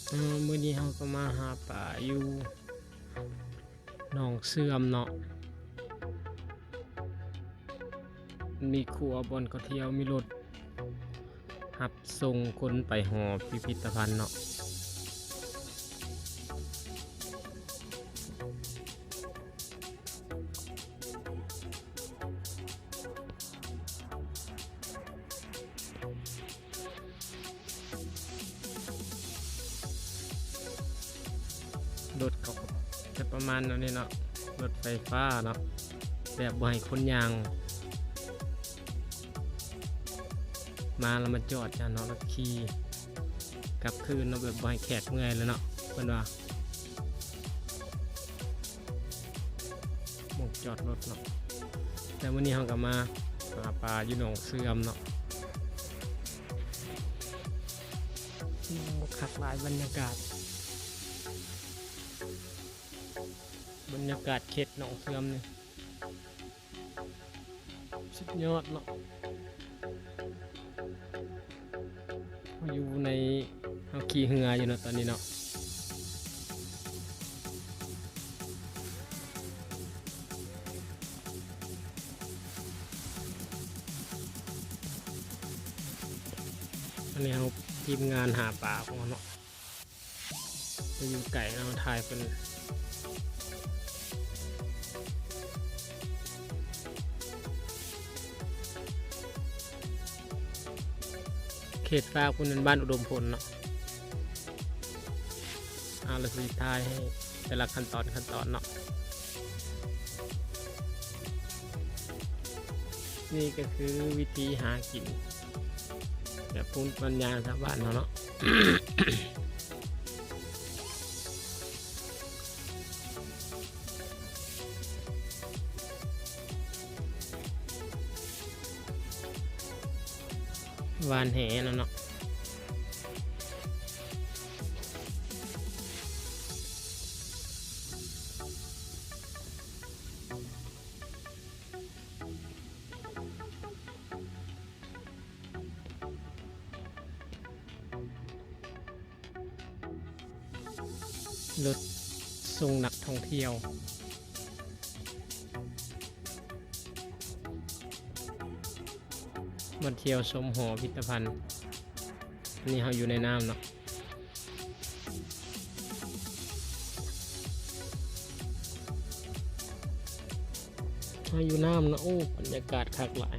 ເອີ ມື້ນີ້ເຮົາກໍມາຫາປາຢູ່ໜອງເຊື່ອມເນາະ. ມີຂົວບ່ອນເຂົາທ່ຽວ, ມີລົດຮັບສົ່ງຄົນໄປຫໍພິພິທະພັນເນາະ. ລົດເຂົາຈະປະມານແນວນີ້ເນາະ, ລົດໄຟຟ້າເນາະ, ແບບບໍ່ໃຫ້ຄົນຍ່າງ ມາແລ້ວມາຈອດຈັ່ງເນາະ, ແລ້ວຂີ່ກັບຄືນເນາະ, ແບບບໍ່ໃຫ້ແຂກເມື່ອຍເລີຍເນາະ ເພິ່ນວ່າ. ໝ່ອງຈອດລົດເນາະ. ແຕ່ມື້ນີ້ເຮົາກໍມາຫາປາຢູ່ໜອງເຊື່ອມເນາະ. ໂອ້ ຄັກຫຼາຍບັນຍາກາດ, ບັນຍາກາດເຂດໜອງເຊື່ອມນີ້ ສຸດຍອດເນາະ. ເຮົາຢູ່ໃນ ເຮົາຂີ່ເຮືອຢູ່ເນາະຕອນນີ້ເນາະ. ອັນນີ້ເຮົາທີມງານຫາປາຂອງເຮົາເນາະ. ໄປຢູ່ໄກເນາະ ຖ່າຍເພິ່ນ. ເຂດຟາກພຸ້ນແມ່ນບ້ານອຸດົມພົນເນາະ. ເອົາລະ ຊິຖ່າຍໃຫ້ແຕ່ລະຂັ້ນຕອນ ຂັ້ນຕອນເນາະ. ນີ້ກໍຄືວິທີຫາກິນແບບພູມປັນຍາຊາວບ້ານເຮົາເນາະ. ຫວ່ານແຫນະເນາະ. ລົດສົ່ງນັກທ່ອງທ່ຽວ ມາທ່ຽວຊົມຫໍພິພິທະພັນ. ອັນນີ້ເຮົາຢູ່ໃນນ້ຳເນາະ. ເຮົາຢູ່ນ້ຳເນາະ. ໂອ້ ບັນຍາກາດຄັກຫຼາຍ.